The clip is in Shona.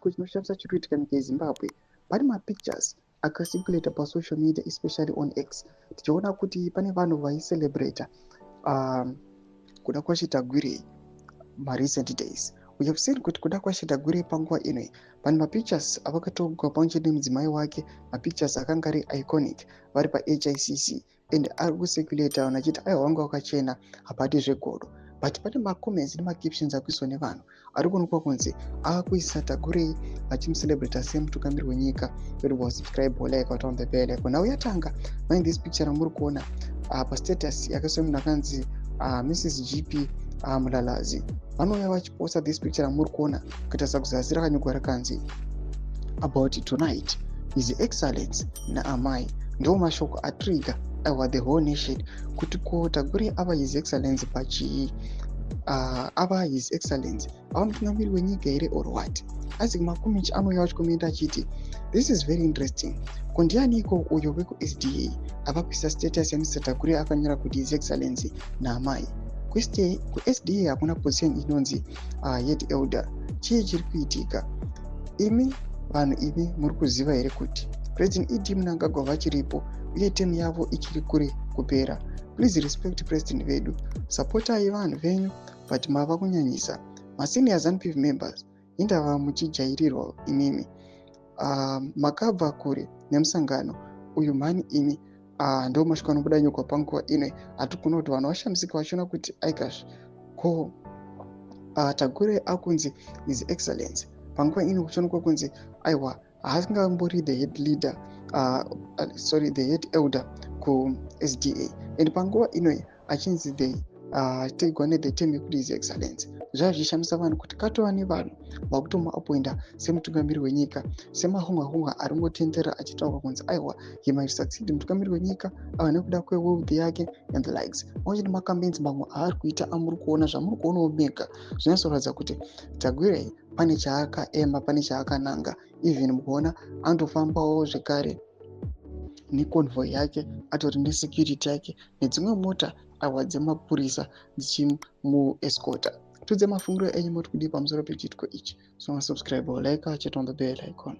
Chiitiko chinoshamisa chiri kuitika munyika yeZimbabwe. Pane mapictures akacirculata pasocial media, especially on X, tichiona kuti pane vanhu vaicelebrata Kudakwashe Tagwirei marecent days. We have seen kuti Kudakwashe Tagwirei panguva ino pane mapictures avakatorwa pamwe chete nemudzimai wake, mapictures akanga ari iconic vari paHICC, and ari kucirculata vanhu vachiti aiwa, vanga vakachena, hapadi zvegodo. But pane macomments nemacaptions akuiswa nevanhu ari kuonekwa kunzi akuisa Tagwirei vachimucelebrata semutungamiri wenyika. Subscribe, like, on the bell icon. Nhau yatanga mind this picture ramuri kuona pastatus yakaiswa munhu akanzi Mrs GP Mulalazi. Vanouya vachiposta this picture ramuri kuona, kuita sakuzasi rakanyorwa rakanzi, "About tonight, His Excellence naamai." Ndo mashoko atrigger aiwa the whole nation kuti ko Tagwirei ava His Excellence pachii? Ava His Excellence, ava mutungamiri wenyika here or what? Isaac Makomichi anouya vachikomenda achiti, "This is very interesting. Ko ndianiko uyo wekuSDA ava kuisa status yaMr Tagwirei akanyora kuti His Excellency naamai? KuSDA hakuna position inonzi head elder. Chii chiri kuitika? Imi vanhu imi, muri kuziva here kuti President ED Mnangagwa vachiripo uye term yavo ichiri kure kupera? Please respect president vedu. Sapotai vanhu venyu, but mava kunyanyisa. Masenior ZANU PF members, indava muchijairirwa imimi? Makabva kure nemusangano uyu mhani imi." Ndo mashoko anobuda nyogwa panguva ino. Hatikuona kuti vanhu vashamisika vachiona kuti aikash, ko Tagwirei akunzi His Excellence panguva ino, kuchionekwa kunzi aiwa, haasingambori the head leader, sorry, the head elder kuSDA, and panguva ino achinzi the tegwa nethe term yekuti His Excellence. Zvaiva zvichishamisa vanhu kuti katova nevanhu vakutomuappointa semutungamiri wenyika, semahunga-hunga ari ngotenderera achitaurwa kunzi aiwa, he might succeed mutungamiri wenyika ava nekuda kwewealth yake and the likes, pamwe chete macampaigns mamwe aari kuita amuri kuona, zvamuri kuonawo mega zvinyatsoratidza kuti Tagwirei pane chaakaema, pane chaakananga. Even mukuona anotofambawo zvekare neconvoy yake, atori nesecurity yake nedzimwe mota aiwa dzemapurisa dzichimuescorta. Tudze mafungiro enyu, moti kudii pamusoro pechiitiko ichi? So subscribe, like, chat on the bell icon.